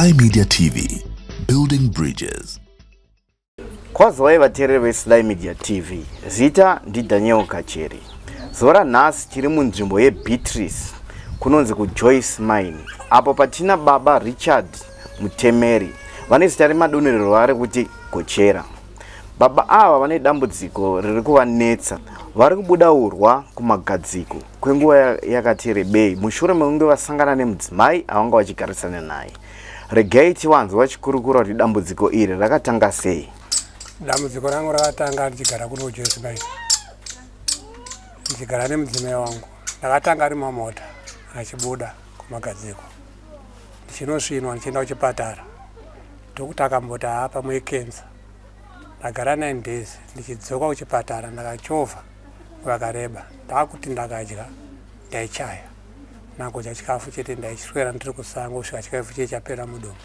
Sly Media TV, building bridges. Kwazwai vateereri veSly Media TV. Zita ndiDaniel Kacheri. Zuva ranhasi tiri munzvimbo yeBeatrice kunonzi kuJoyce Mine apo patina baba Richard Mutemeri vane zita remadunhuriro vari kuti Gochera. Baba ava vane dambudziko riri kuvanetsa, vari kubuda urwa kumagadziko kwenguva yakati rebei mushure mekunge vasangana nemudzimai avanga vachigarisana naye. Regai tivanzwe vachikurukura kuti dambudziko iri rakatanga sei. Dambudziko rangu rakatanga ndichigara kuno Joyce Mine, ndichigara nemudzimai wangu. Ndakatanga ari mamota achibuda kumagadziko ndichinosvinwa ndichienda kuchipatara. Doctor akamboti haa pamwe ikenza. Ndagara 9 days ndichidzoka kuchipatara ndakachovha vakareba ndakuti ndakadya ndaichaya nagodya chikafu chete ndaiswera ndiri kusango kusvika chikafu chiye chapera mudumbu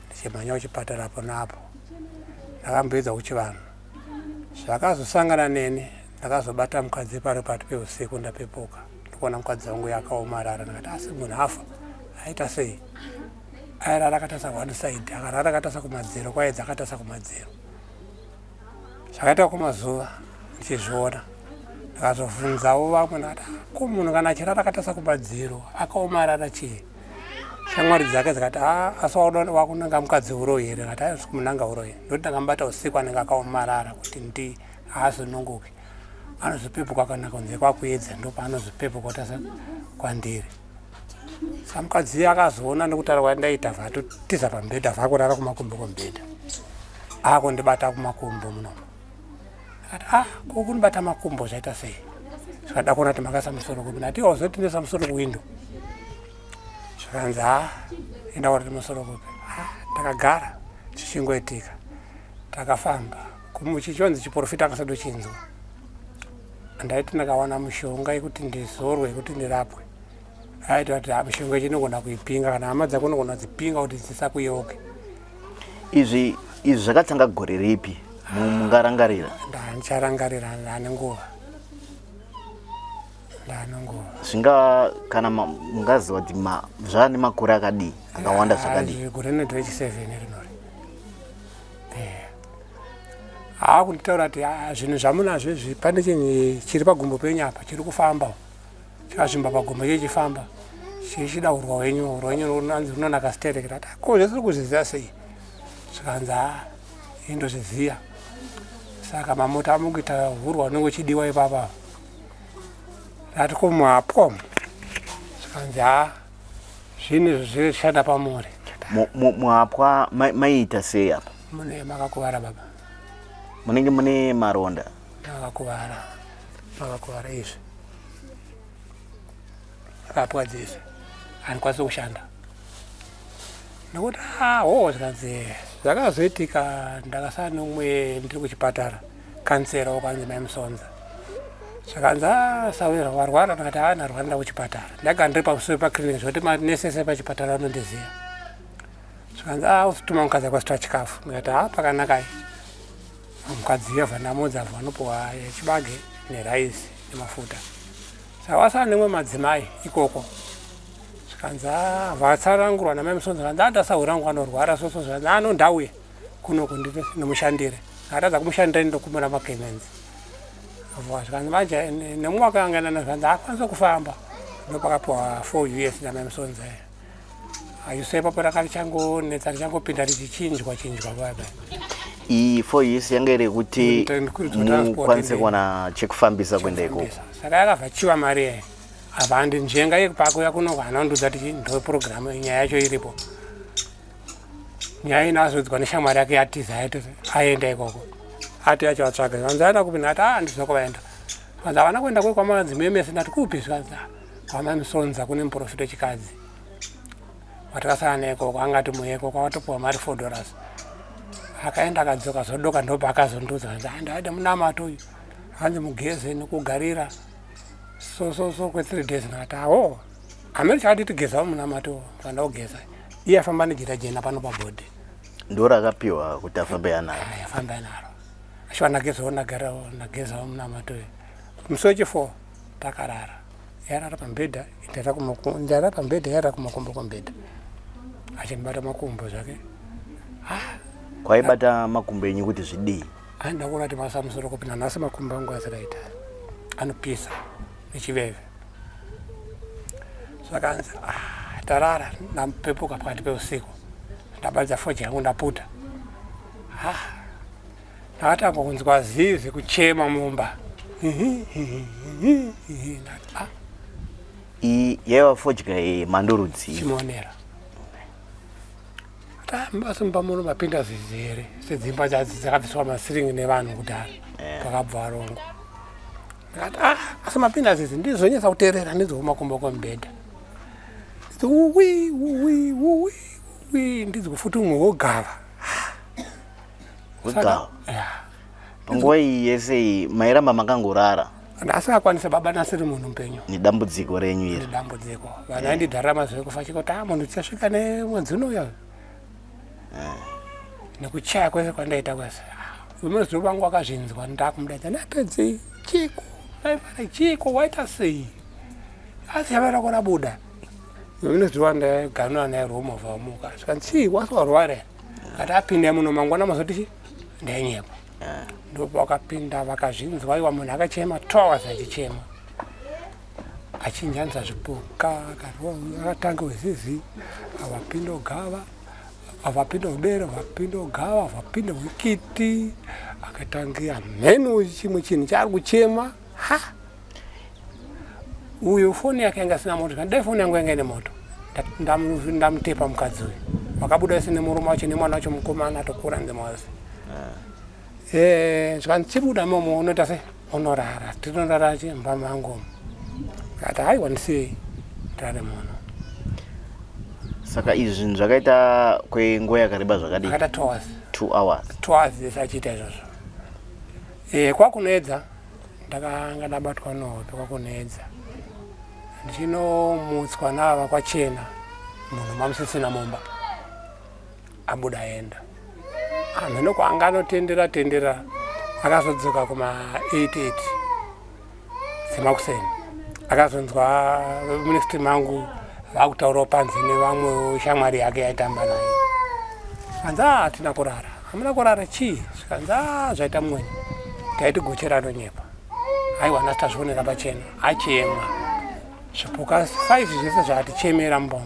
ndichimhanya kuchipatara apo naapo ndakamboedza kuchivanhu zvakazosangana neni ndakazobata mukadzi pari pati peusiku ndapepuka ndikuona mukadzi wangu yakaomarara ndakati asi munhu afa aita sei airara akatasa one side akarara akatasa kumadziro kwaedza akatasa kumadziro zvakaita kwemazuva ndichizviona ndakazobvunzawo vamwe ndakati ah, ko munhu kana achirara akatasa kumadziro akaomarara chii shamwari dzake dzikati ah, asi wakunanga mukadzi uroyi here ndikati aisi kumunanga uroyi ndokuti ndakamubata usiku anenge akaomarara kuti ndi haazonunguki anozopepuka kana kunze kwakuedza ndopaanozopepuka kutasa kwandiri Samukadzi akazoona nekutaura kwandaita vatotiza pamubhedha vakurara kumakumbo kwemubhedha akundibata kumakumbo muno akati ah ko kundibata makumbo zvaita sei zvikada kuona kuti makaisa musoro kupi ndati wazotinesa musoro kuwindo zvikanzi ha enda kuona kuti musoro kupi ah takagara chichingoitika takafamba kumuchichonzi chiprofita akasatochinzwa ndaiti ndakawana mushonga yekuti ndizorwe yekuti ndirapwe aita kuti ah, mishonga yacho inogona kuipinga kana hama dzako unogona kudzipinga kuti dzisakuyeuke izvi izvi zvakatanga gore ripi mungarangarira ndandicharangarira ndane nguva ndane nguva zvinga kana mungaziva kuti zvava nemakore akadii akawanda zvakadii gore rinoita rechi7 rinori eh. haa kunditaura kuti ah, zvinhu zvamunazvo izvi pane chinhu chiri pagumbo penyu apa chiri kufamba chakazvimba pagumbo chichifamba chichida urwa hwenyu urwa hwenyu runanzi runonaka stereki ndati ah, ko zvese kuzviziva sei zvikanzi haa ini ndozviziva saka mamota amukuita hurwa unenge uchidiwa ipapa ndati ko muhapwa zvikanzi haa zvinhu izvo zvishanda pamuri muhapwa maiita sei apa mune makakuvara baba munenge mune maronda makakuvara makakuvara izvi rapwa dzese handikwanisi kushanda nekuti aho ah, zvikanzi zvakazoitika ndakasara neumwe ndiri kuchipatara kansera wakanzi mai musonza zvakanzi ah, sawira warwara ndakati a ah, ndarwara nda kuchipatara ndagara ndiri pamusoro paclinic zvekuti manesese pachipatara vanondiziva zvikanzi a usituma mukadzi akwasitwa chikafu ndikati a pakanakai mukadzi uya vhandamuudza avo vanopuwa chibage neraisi nemafuta saka wasara nemwe madzimai ikoko zvikanzi ah, vatsanangurwa namai musonzi zvikanzi andasahura ah, angu anorwara soso zvikanzi anondauye ah, kunoku ndimushandire akatadza kumushandira ndokumura magemenzi zvikanzi manje nemumwe wakaanganana zvikanzi akwanisa kufamba ndopakapiwa 4 us namai musonzi ayuso ipapo raka richangonetsa richangopinda richichinjwa chinjwa baba iyi 4 years yanga iri yekuti mukwanise kuwana chekufambisa kuenda ikoko saka yakavhachiwa mari yayo apa andinzvenga yekupako yakuno hana kundiudza kuti ndo purogiramu nyaya yacho iripo nyaya ino azodzwa neshamwari yake yatiza aenda ikoko ati yacho atsvaga zvikanzi aenda kupi ndati a ah, ndizwa kwavaenda zvikanzi havana kuenda kwe kwamanzi memese ndati kupi zvikanzi ah, kwamamisonza kune muprofita wechikadzi watakasara naye ikoko angati muye ikoko akatopiwa mari $4 akaenda akadzoka zodoka ndopa akazondiudza kanzi ah, ndaida munamato uyu hanzi mugeze nekugarira so so so kwe3 days ndakati awo hameno chakati tigezawo munamato kana kugeza iye afamba nejira jena pano pabhodhi ndo rakapiwa kuti afambe anaro afambe anaro achiwa nagezawo nagarawo nagezawo munamato uyu musi wechi4 takarara yarara pambhedha ndarara pambhedha yarara kumakumbo kwembhedha Achindibata makumbo zvake. Ah. Kwaibata makumbo enyu kuti zvidii? Ndakuona kuti masamusoro kupinda nhasi makumbo angu asiraita. Anopisa nechiveve. Zvakanzi ah, tarara ndapepuka pakati peusiku. Ndabatidza fodya yangu ndaputa. Ah, ndakatanga kunzwa zizi kuchema mumba. Ah. Iyi yaiva fodya yemhando rudzii? Chimonera. Asi mumba muno mapinda zizi here sedzimba dzakabviswa masiringi nevanhu kudhara pakabva varungu. Ndikati ah asi mapinda zizi ndizonyatsa kuteerera ndinzwe kumakumbo kwemubhedha. Ndinzwe uwi uwi uwi uwi ndinzwe futi umwe wogava. Wegava? Panguva iyi yese iyi mairamba makangorara? Ndasingakwanisa baba nasiri munhu mupenyu. Nedambudziko renyu iri? Nedambudziko. Vanhu vaindidharira mazuva ekufa chiko kuti ah munhu tichasvika nemwedzi unouya. Eh. Nekuchaya kwese kwandaita kwese. Rimwe zuva vangu vakazvinzwa ndakumudaidza napedzi chiko naifana chiko waita sei? Asi yava rako rabuda. Rimwe zuva ndaiganura naye room of amuka. Zvikanzi chii wasi warwara here? Kati apinda muno mangwana mazoti chi ndainyepa. Eh. Ndopavakapinda vakazvinzwa iwa munhu akachema 2 hours achichema. Achinjanza zvipuka akatanga wezizi avapinda ogava avapinda ubere avapinda ogava avapinda wikiti akatangira mheno chimwe chinhu chaari kuchema ha uyo foni yake yanga isina moto dai foni yangu yanga ine moto ndamutepa mukadzi uyu vakabuda vese nemurume wacho nemwana wacho mukomana atokura ndemwazi ah. eh, zvikanzi chibuda momo unoita se unorara tinorara chimba mangu kati haiwa ndisiyei ndirare muno saka izvi zvinhu zvakaita kwenguva yakareba zvakadii akaita two hours two hours two hours dzese achiita izvozvo eh, kwakunoedza Ndakanga ndabatwa nehope kwakunedza ndichinomutswa nava kwachena munhu mamusisina mumba abuda aenda hamheno kwaanga anotendera tendera akazodzoka kuma 88 dzemakuseni akazonzwa munext mangu vakutaurawo panze nevamwe shamwari yake yaitamba naye anzi ah, hatina kurara hamuna kurara chii zvikanzi ah, zvaita mumweni taiti gochera anonyepa aiwa nhasi tazvionera pachena achema zvipuka 5 zvese zvaatichemera mumba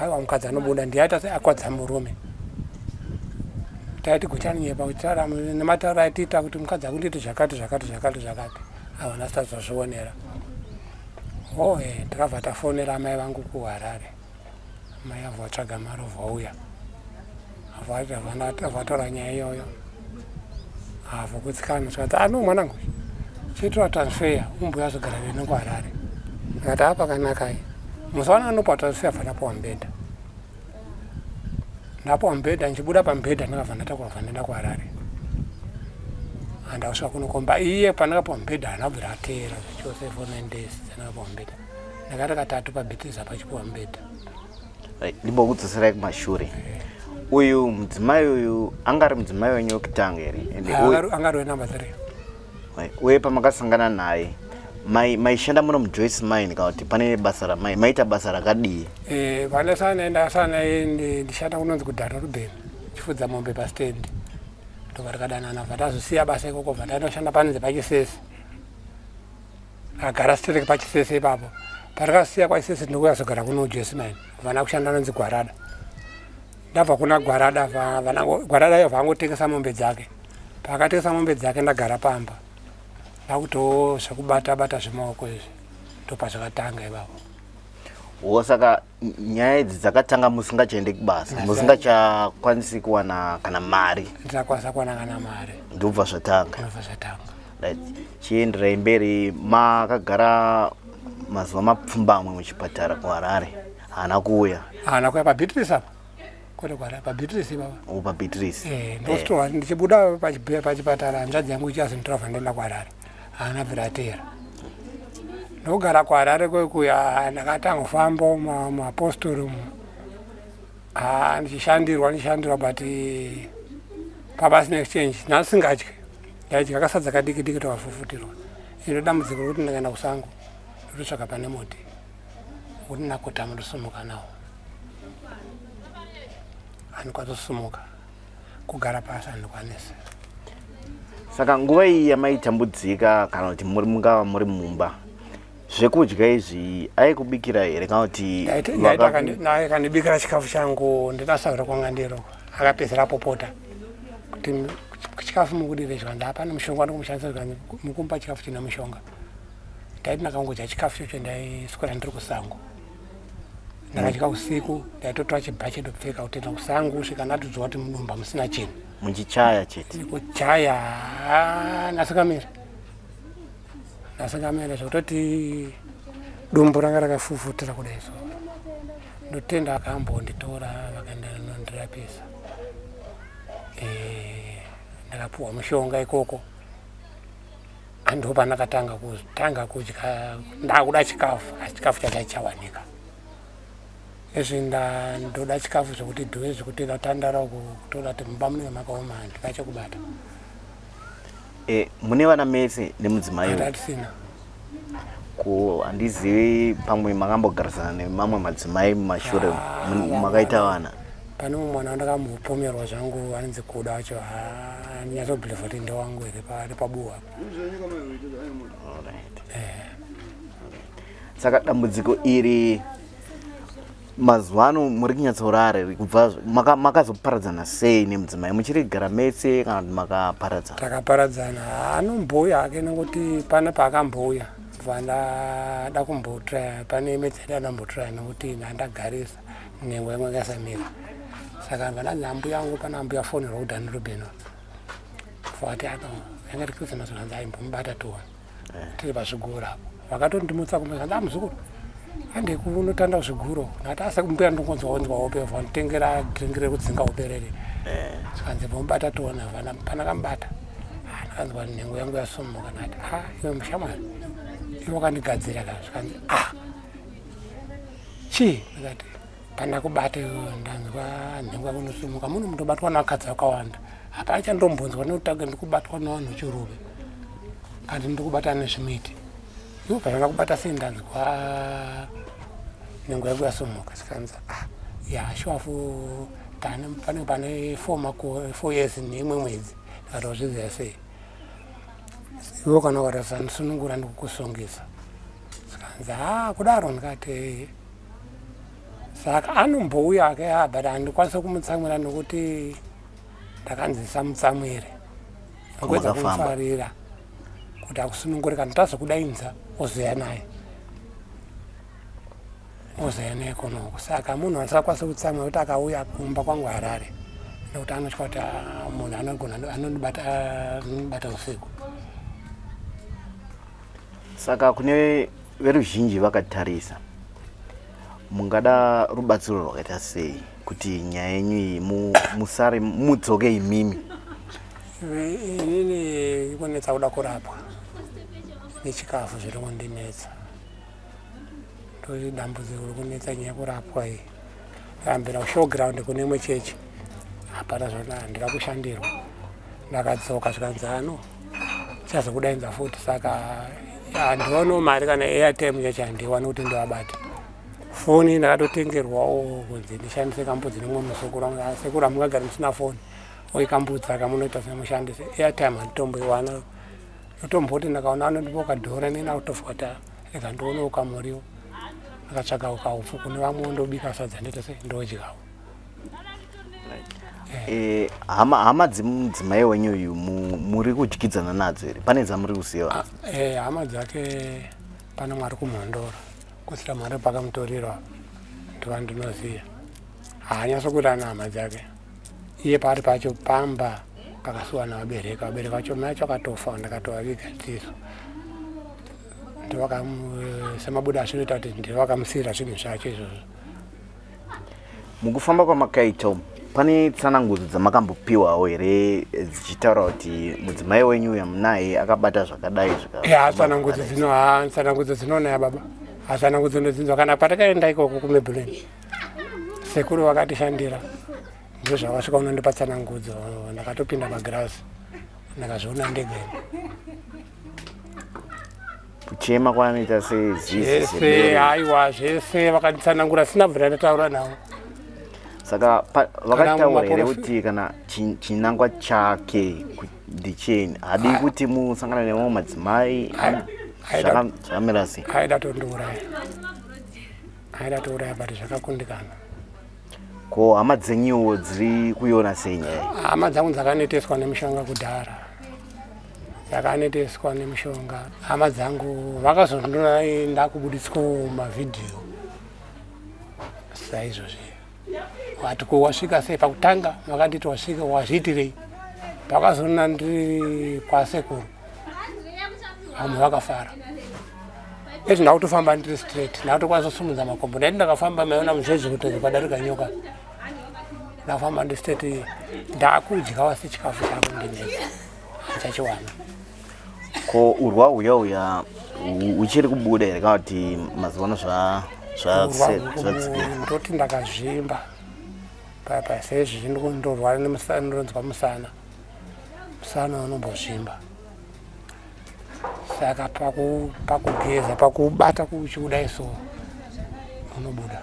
aiwa mukadzi anobuda ndiye aita seakwadza murume taiti gochera anonyepa kutaura nematauro aitiita kuti mukadzi akundiiti zvakati zvakati zvakati zvakati aiwa nhasi tazozvionera oe takabva tafonera amai vangu kuharare Mai avo vatsvaga mari vauya vatora nyaya iyoyo avokutsikana zvikati ano ah, mwanangu chiitirwa transfer umbuya azogara neni kuharare ndikati a ah, pakanakai musaona anopa transfer bva ndapuwa mubhedha ndapuwa mubhedha ndichibuda pamubhedha ndakabva ndatakura bva ndaenda kuharare andakusvika kunokomba iye pandakapuwa mubhedha haana kubvira ateera zvachose for nine days dzandakapuwa mubhedha ndakaita katatu pabhitiza pachipuwa mubhedha ndimbokudzoserai kumashure uyu mudzimai uyu anga ari mudzimai wenyu wekutanga here anga ari wenumber three uye pamakasangana naye maishanda muno mujoyce mine kana kuti pane basa ramai maita basa rakadii eh, pane sanaenda sanaende ndishanda kunonzi kudhara ruben chifudza mombe pastendi ndobva tikadanana bva tazosiya basa ikoko bva tainoshanda panonzi pachisesi Agara sterek pachisese ipapo. Patakasiya kwachisese ndikuya zogara kuno Josimine. Vana kushanda nonzi Gwarada. Ndabva kuna Gwarada vana Gwarada yo vangotengesa mombe dzake. Paakatengesa mombe dzake ndagara pamba. Ndakuto zvekubata bata zvemaoko izvi. Ndopazvakatanga ipapo. Wo saka nyaya idzi dzakatanga musingachaende kubasa musingachakwanisi kuwana kana mari ndakwanisa kuwana kana mari ndobva zvatanga ndobva zvatanga right chienderai mberi makagara mazuva mapfumbamwe muchipatara kuharare haana kuuya haana kuuya pabeatrice apa kwete kuharare pabeatrice ipapa o pabeatrice eh ndositoa ndichibuda pachipatara hanzvadzi yangu ichazonditora ndoenda kuharare haana bvira ateera ndogara kuharare kwekuya ndakatanga kufamba muapostori umu haa ndichishandirwa ndichishandirwa but pabasina exchange nhasingadye ndaidya kasadza kadiki diki tokafufutirwa iro dambudziko rekuti ndakaenda kusango ndototsvaga pane muti wekuti nakotama ndosumuka nawo. Handikwanisi kusumuka, kugara pasi handikwanisi. Saka nguva iyi yamaitambudzika kana kuti muri mungava muri mumba, zvekudya izvi aikubikira here kana kuti Naye akandibikira chikafu changu ndinasahwira kwanga ndiro, akapedzera apopota kuti chikafu mukudire zvikanzi hapana mushonga ndikumushandisa, zvikanzi mukumupa chikafu chine mushonga. Ndaiti ndakangodya chikafu chocho ndaiswera ndiri kusango, ndakadya usiku ndaitotora chibhachi ndopfeka kutoenda kusango kusvika ndatodzwa kuti mudumba musina chinhu. Muchichaya chete? Kuchaya ndasingamire, ndasingamire zvekutoti dumbu ranga rakafufutira kudai. So ndotenda akambonditora vakaenda nondirapisa. Ndakapuwa mushonga ikoko, ndo pandakatanga kutanga kudya ndakuda chikafu, asi chikafu chacho haichawanika. Izvi ndoda chikafu zvekuti dhuwe zvekuti ndatandara uku kutoda kuti mumba munenge makaoma, handina chekubata. Mune vana mese nemudzimai uyu? Hatisina. Ko handizivi, pamwe makambogarisana nemamwe madzimai mumashure, makaita vana? Pane mumwe mwana wandakambopomerwa zvangu anonzi Kuda wacho, handinyatsobhilivha kuti ndewangu here ari pabuwa. Alright. Saka dambudziko iri mazuva ano muri kunyatsorara here? Kubva makazoparadzana sei nemudzimai? Muchiri kugara mese kana kuti makaparadzana? Takaparadzana. Anombouya hake nekuti pane paakambouya bva ndada kumbotraya, pane imwe dzati andambotraya nekuti ndandagarisa nhengo yangu yakasamira, saka bva ndanzi ambuya angu, pana ambuya fonerwa kuti anirobheno vati ano yanga iri Christmas, zvanzi aimbomubata tione tiri pazviguro apo. Vakatondimutsa kumba zvanzi, amuzukuru, hande kunotanda zviguro. Ndati asa mbuya, ndingonzwa onzwa hope, vanditengera drink rekudzinga hope rere. Zvikanzi bomubata tione. Vana panakambata, ndakanzwa nhengo yangu yasumuka. Ndati, a iwe mushamwari, iwe wakandigadzira ka. Zvikanzi, a chii? Ndikati pandakubata iwewe ndanzwa nhengo yangu inosumuka. Muno mutobatwa nevakadzi vakawanda, hapana chandombonzwa nekuti ndikubatwa nevanhu vechirume kandi ndikubata nezvimiti. Iwo pazvanga kubata sei ndanzwa nhengo yangu yasumuka. Sikanzi, ah ya shuwafu pane pane 4 years neimwe mwedzi. Ndikati wazviziva sei iwo? Kana ukatasandisunungura ndikukusungisa. Sikanzi, ha kudaro? Ndikati saka anombouya ake, a but handikwanisa kumutsamwira nekuti ndakanzi samutsamwire ngoedza Makafamba. Kumufarira kuti akusunungure, kana tazokudainza ozoya naye, ozoya naye kunoko. Saka munhu asakwanisa kutsamwa kuti akauya kumba kwangu Harare nekuti anotya kuti ah, munhu anogona anondibata, anondibata usiku. Saka kune veruzhinji vakatarisa, mungada rubatsiro rwakaita sei kuti nyaya yenyu iyi musare mudzoke imimi? Inini kunetsa kuda kurapwa nechikafu zviri kundinetsa, ndoti dambudziko rikunetsa nyaya yekurapwa iyi. Ndakambira kushowground kune imwe chechi, hapana zvona, handina kushandirwa. Ndakadzoka zvikanzi ano chazokudainza futi, saka handionawo mari kana airtime yacho handiwani kuti ndivabate. Foni ndakatotengerwawo kunzi ndishandise kambudzi nemumwe muzukuru wangu. Sekuru, hamungagari musina foni, oi kambudzi aka munoita semushandise. Airtime handitomboiwana, ndotomboti ndakaona anondipa kadhora neni autofa kuti rega ndionewo kamuriwo, ndakatsvaga kaupfu kune vamwe, ndobika sadza, ndoita sei, ndodyawo. Hama dzemudzimai wenyu uyu muri kudyidzana nadzo here? Pane dzamuri kuziva? Hama dzake pane mwari kumhondoro kusira mwari pakamutoriro, ndova ndinoziva haanyatso ana hama dzake. Iye paari pacho pamba pakasuwa navabereki, vabereki vacho mai acho akatofa, ndakatovaviga tiso semabuda azvinoita kuti ndovakamusiyira zvinhu zvacho izvozvo. Mukufamba kwamakaita umu, pane tsanangudzo dzamakambopiwawo here dzichitaura kuti mudzimai wenyu uyu amunaye akabata zvakadai? Ya, tsanangudzo dzino, ha, tsanangudzo dzinonaya baba, hatsanangudzo ndodzinzwa kana patakaenda ikoko kuMebuleni, sekuru vakatishandira, ndozvavasvika unondipa tsanangudzo. Ndakatopinda magirazi, ndakazviona ndega. Kuchema kwaanoita sezizi? Zvese, aiwa, zvese vakanditsanangura, sina bvira ndataura navo. Saka vakataura here kuti kana chinangwa chake ndicheni hadi kuti musangana nemamwe madzimai zvakamira sei? Aida tondiuraya, aida touraya, but zvakakundikana. Ko hama dzenyuwo dziri kuiona sei nyaya? Hama dzangu dzakaneteswa nemishonga kudhara, dzakaneteswa nemishonga. Hama dzangu vakazondona ndakubuditswa mavhidhiyo saizvozvi, vati ko wasvika sei? Pakutanga makanditi wasvika wazviitirei? Pakazonona ndiri kwasekuru, vamwe vakafara. Izvi ndakutofamba ndiri straight, ndakutokwanisa kusumudza makombo. Ndaiti ndakafamba maiona muzvezve kuti kwadarika nyoka. Ndakufamba ndiri straight, ndakudya wasi chikafu chakundinetsa handichachiwana. Ko urwa uya uya uchiri kubuda here kana kuti mazuva ano zvadzikira? Ndoti ndakazvimba paya seizvizvi ndorwara nemusana, ndonzwa musana, musana unombozvimba. Saka pakugeza, pakubata kuchikudai so unobuda.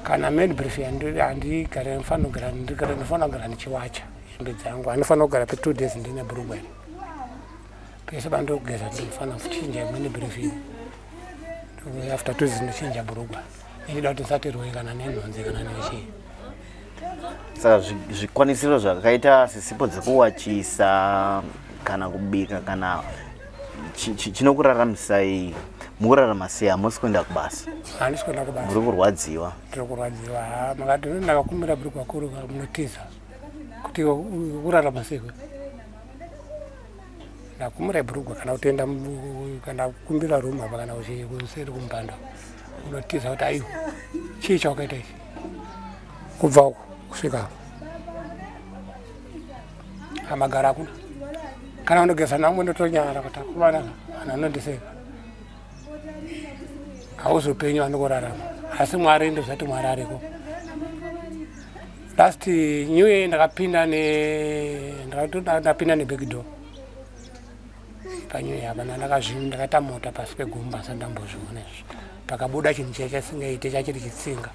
Kana man brief handigare, ndinofanira kugara ndichiwacha hembe dzangu. Handifanira kugara pe 2 days ndine bhurugwa iri. Pese pandokugeza ndinofanira kuchinja imweni brief iri. After 2 days ndochinja bhurugwa, ndichida kuti ndisatirwe kana nenhunzi kana nechii. Saka zvikwanisiro zvakaita sesipo dzekuwachisa kana kubika kana chinokuraramisai, mukurarama sei? Hamusi kuenda kubasa? Handisi kuenda kubasa. Muri kurwadziwa? Ndiri kurwadziwa. Makati ndakakumbira bhurugwa kuru munotiza kuti kurarama sei? Ndakumbira bhurugwa kana kutoenda kana kukumbira room apa kana kuseri kumupanda, unotiza kuti aiwa, chii chawakaita ichi? Kubva uko kusvika apo amagara hakuna kana unogeza namwe, ndotonyara kuti akomana vanhu vanondiseka. Hauzi upenyu andikurarama, asi Mwari, ndozvati Mwari ariko. Last new year ndakapinda ne ndapinda nebackdoor panew year apa. Ndakaita mota pasi pegumba, asati ndambozviona izvi. Pakabuda chinhu chiya chasingaite, chachiri chitsinga.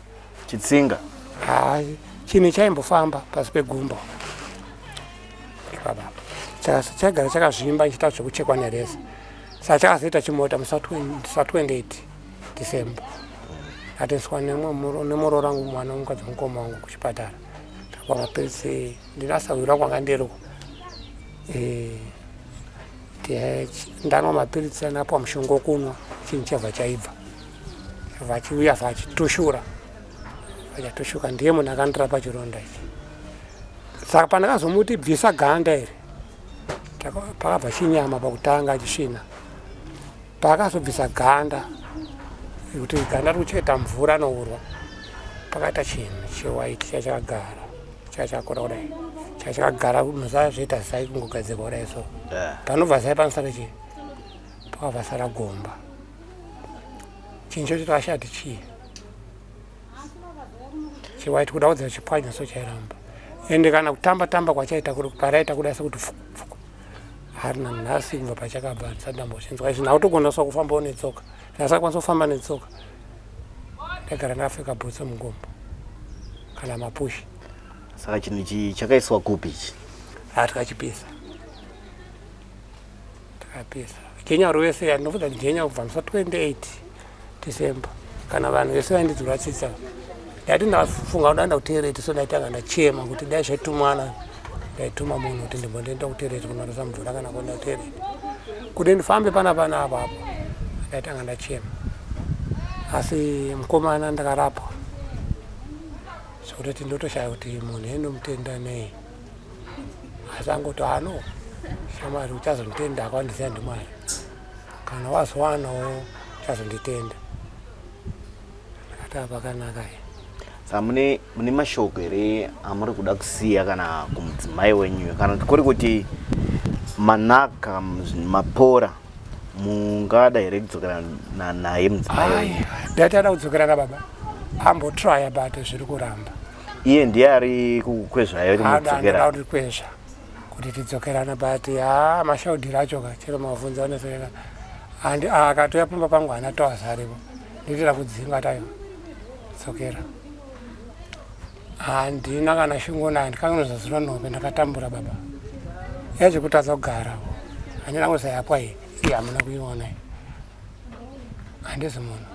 Chitsinga? Hai, chinhu chaimbofamba pasi pegumbo ipapa, chagara chakazvimba chiita zvekuchekwa nereza. Saka chakazoita chimota musi wa28 December. Atoiswa nemuroora wangu, mwana womukadzi womukoma wangu, kuchipatara. Tapuwa mapiritsi ndinasahwira kwanga ndiriko. Ndanwa mapiritsi, anapuwa mushonga wokunwa, chinhu chabva chaibva vachiuya vachitushura, vachatushuka. Ndiye munhu akandirapa chironda ichi. Saka pandakazomuti bvisa ganda iri, pakabva chinyama pakutanga chisvina. Paakazobvisa ganda, kuti ganda riri kuchengeta mvura nourwa, pakaita chinhu chewaiti chachakagara, chachakura kudai, chachakagara muzaya zvoita zai kungogadzirwa kudai so. Panobva zai panosara chii? Pakabva sara gomba. Chinhu chocho takashati chii chewaiti, kuda kudzira chipwanya so chairamba. Ende kana kutamba tamba kwachaita paraita kudai sekuti fuku fuku, harina nhasi kubva pachakabva ndisati ndambozvinzwa izvi. Ndautogona sa kufambawo netsoka, ndasakwanisa kufamba netsoka, ndagara ndakapfeka bhutsu mugombo kana mapushi. Saka chinhu ichi chakaiswa kupi ichi? Ha, takachipisa, takapisa January wese. Andinofunza January kubva musi wa28 December. Kana vanhu vese vaindidzura tsitsa, ndaiti ndafunga kuda kutoilet so ndaitanga ndachema kuti dai zvaitumwana, ndaituma munhu kuti ndimbondienda kutoilet kunorasa mvura kana kuenda kutoilet kuti ndifambe pana pana apo apo, ndaitanga ndachema. Asi mukomana ndakarapwa zvekutoti ndotoshaya kuti munhu endomutenda nei, asi angoti ano shamwari uchazonditenda akwandiziva ndiMwari, kana wazowanawo uchazonditenda. Ndakati apakanaka. Saka mune mashoko here amuri kuda kusiya kana kumudzimai wenyu, kana kuti kuri kuti manaka mapora, mungada here kudzokera naye mudzimai wenyu? Ndati ada kudzokerana baba ambotraya, but zviri kuramba. Iye ndiye ari kukwezvayo kuti mudzokera? Kuti kwezva kuti tidzokerana, but haa, mashaudhiro acho ka, chero mavhunza aneseka. Akatoya pamba pangu, hana toasi aripo, nditira kudzinga tayo. Dzokera. Handina kana shungu naye ndikanozazura nhope ndakatambura baba. Yazvekutadza kugara. Handina kuzayapwa iyi. Iyi hamuna kuiona iyi. Handizi munhu.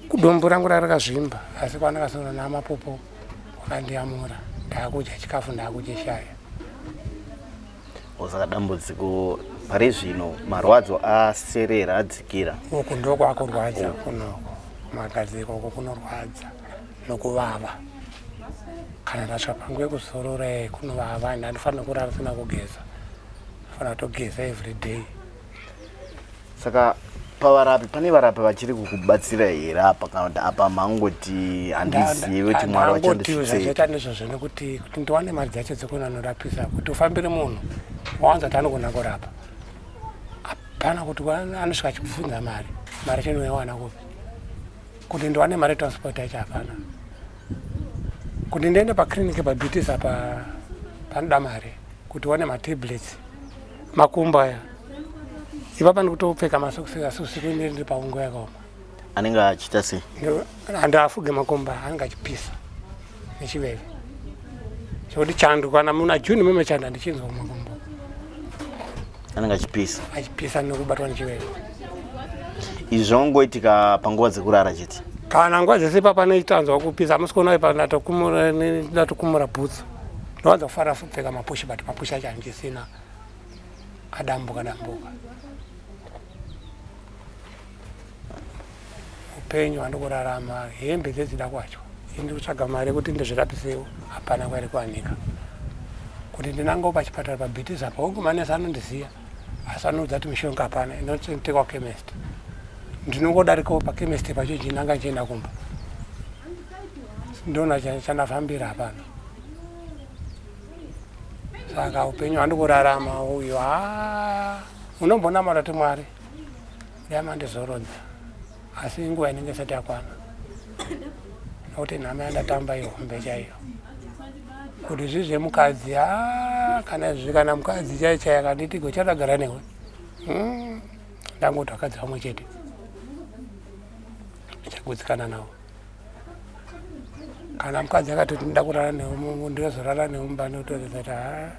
Kudumbu rangu rakazvimba asi kwandakasona namapopo wakandiyamura ndakudya chikafu ndakuchishaya. Saka dambudziko pari zvino marwadzo aserera adzikira. Uku ndokwakurwadza kunoko magadziko uku kunorwadza nokuvava. Kana ndasvika panguva yekuzorora eh, kunovava and handifanira kurara ndisina kugeza. Fanira kutogeza every day. Saka pavarapi pane varapi vachiri kukubatsira here apa kana kuti apa mangoti handizivi kuti mwari vachandisvitsei zvaita ndizvozvo nekuti kuti ndiwane mari dzacho dzekunanorapisa kuti ufambire munhu wawanza kuti anogona kurapa hapana kuti anosvika achikubvunza mari mari yacho inoiwana kupi kuti ndiwane mari yetransport yacho hapana kuti ndiende paclinic pabeatis apa panoda mari kuti uwane matablets makumbo aya ipapa ndikutopfeka masokisi asi usiku ndiri ndiri paungo yakaoma anenge achiita sei handaafuge makumbo anenge achipisa nechiveve zvekuti chando kana muna june meme chando handichinzwa kumakumbo anenge achipisa achipisa nekubatwa nechiveve izvi zvaongoitika panguva dzekurara chete kana nguva dzese ipapa nechitanzwa kupisa hamusi kuona ipa ndatokumura bhutsu ndowanza kufanira kupfeka mapushi but mapushi acho handisina adambuka dambuka upenyu hwandikurarama hembe dzedzida kwacho ini kutsvaga mari yekuti ndizvirapisewo hapana kwairi kuwanika kuti ndinangewo pachipatara pabhitisi apa hongu manesi anondiziva asi anoudza kuti mishonga hapana inotentekwa chemist ndinongodarikawo pachemist pacho chinanga chienda kumba ndona chandafambira hapana saka upenyu hwandikurarama uyu ha unombonamata kuti mwari dai mandizorodza asi nguva inenge isati yakwana nokuti nhamo yandatamba ihombe chaiyo kuti zvi zvemukadzi ha kana zvi kana mukadzi chai chai akanditi gochadagara newe hmm, ndangoti vakadzi vamwe chete ndichagutsikana navo kana mukadzi akatoti ndida kurara newe ndinozorara newe mumba ndotoedza kuti ha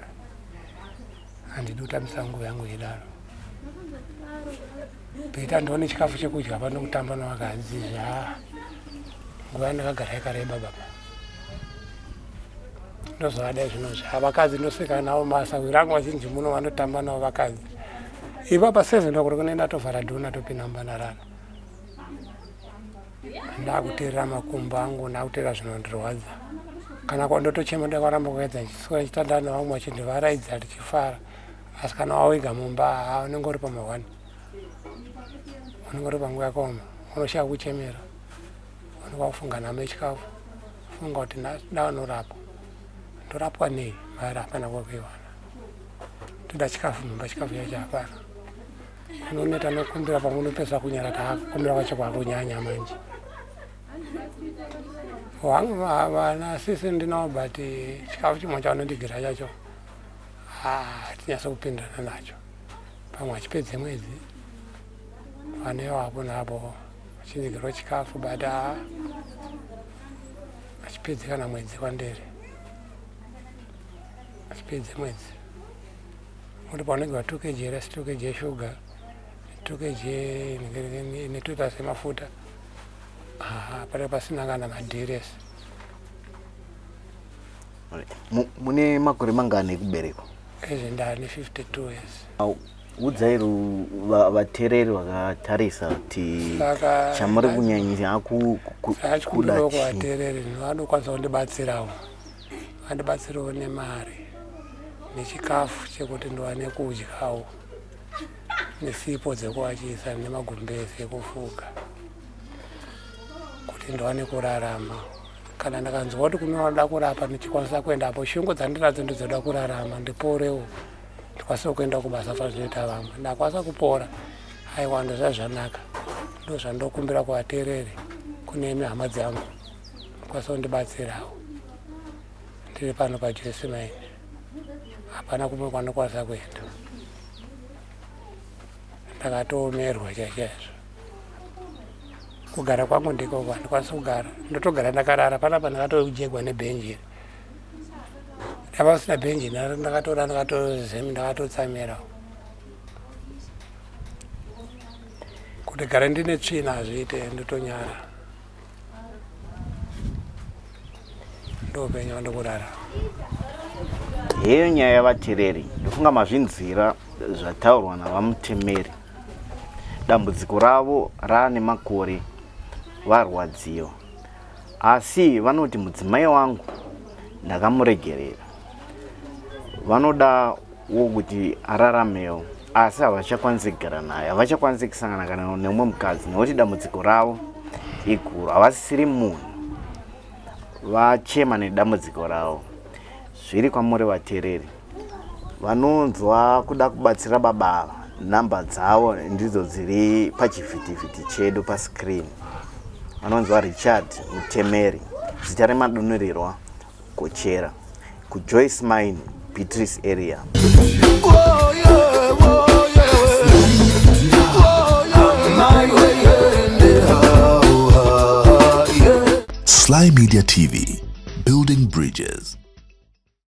handidi kutambisa nguva yangu yedaro beta ndione chikafu chekudya pano kutamba nevakadzi zva nguva yandakagara yakareba baba ndozovada zvinozvi vakadzi ndoseka navo masahwira angu vazhinji muno vanotamba navo vakadzi ipapa seven o'clock nenda tovhara dhona topinda mumba ndarara ndakuteerera makumbo angu ndakuteerera zvinondirwadza kana kwandotochema ndakwaramba kuedza ndichiswera ndichitandara nevamwe vachindivaraidza tichifara asi kana wawega mumba haa unenge uri pamahwani unenge uri panguva yakaoma unoshaya kuchemera unenge wakufunga nhamo yechikafu funga kuti ndanorapwa ndorapwa nei mari hapana kwakuiwana toda chikafu mumba chikafu chacho hapana unoneta nokumbira pamwe unopesa kunyara takukumbira kwacho kwakunyanya manje wangu vana sisi ndinawo but chikafu chimwe chavanondigira chacho hatinyatso kupindirana nacho pamwe achipedze mwedzi vanewo apo naapo achindigirwa chikafu but achipedze kana mwedzi kwandiri achipedze mwedzi Kuti paunenge wa 2 kg rice 2 kg yeshuga 2 kg ne2 yemafuta pane pasina kana madhiresi. Mune makore mangani ekuberekwa? Ezve ndane 52 years. Udzai vateereri vakatarisa kuti chamuri kunyanyisa kuda chii? Kuvateereri vanokwanisa kundibatsirawo vandibatsirewo nemari nechikafu chekuti ndiwane kudyawo nesipo dzekuwachisa nemagumbezi ekufuka kuti ndiwane kurarama kana ndakanzwa kuti kunoda kurapa ndichikwanisa kuendapo shungu dzandinadzo ndidzoda kurarama ndiporewo ndikwanise kuenda kubasa fazvinoita vamwe ndakwanisa kupora aiwa ndozva zvanaka ndozvandokumbira kuvateereri kune imi hama dzangu kwanisa kundibatsirawo ndiri pano paJoyce Mine hapana kumwe kwandokwanisa kuenda ndakatoomerwa chaizvo. Kugara kwangu ndikoko, handikwanisi kugara, ndotogara ndakarara panapa, ndakatojegwa nebhenji iri. Ndava usina bhenji, ndakatora ndakatozemi, ndakatotsamira kuti gare ndine tsvina, hazviite, ndotonyara. Ndoupenyu wandikurara. Heyo nyaya yavatereri, ndofunga mazvinzwira zvataurwa navaMutemeri. Dambudziko ravo raane makore, varwadziwa, asi vanoti mudzimai wangu ndakamuregerera, vanodawo kuti araramewo, asi havachakwanisi kugara naye, havachakwanisi kusangana kana nemumwe mukadzi nekuti dambudziko ravo iguru, havasisiri munhu. Vachema nedambudziko ravo. Zviri kwamuri vatereri vanonzwa kuda kubatsira baba ava, nhamba dzavo ndidzo dziri pachivhitivhiti chedu pascreen. Vanonzwa Richard Mutemeri, zita remadunurirwa Gochera, kuJoyce Mine, Beatrice area. Sly Media TV, building bridges.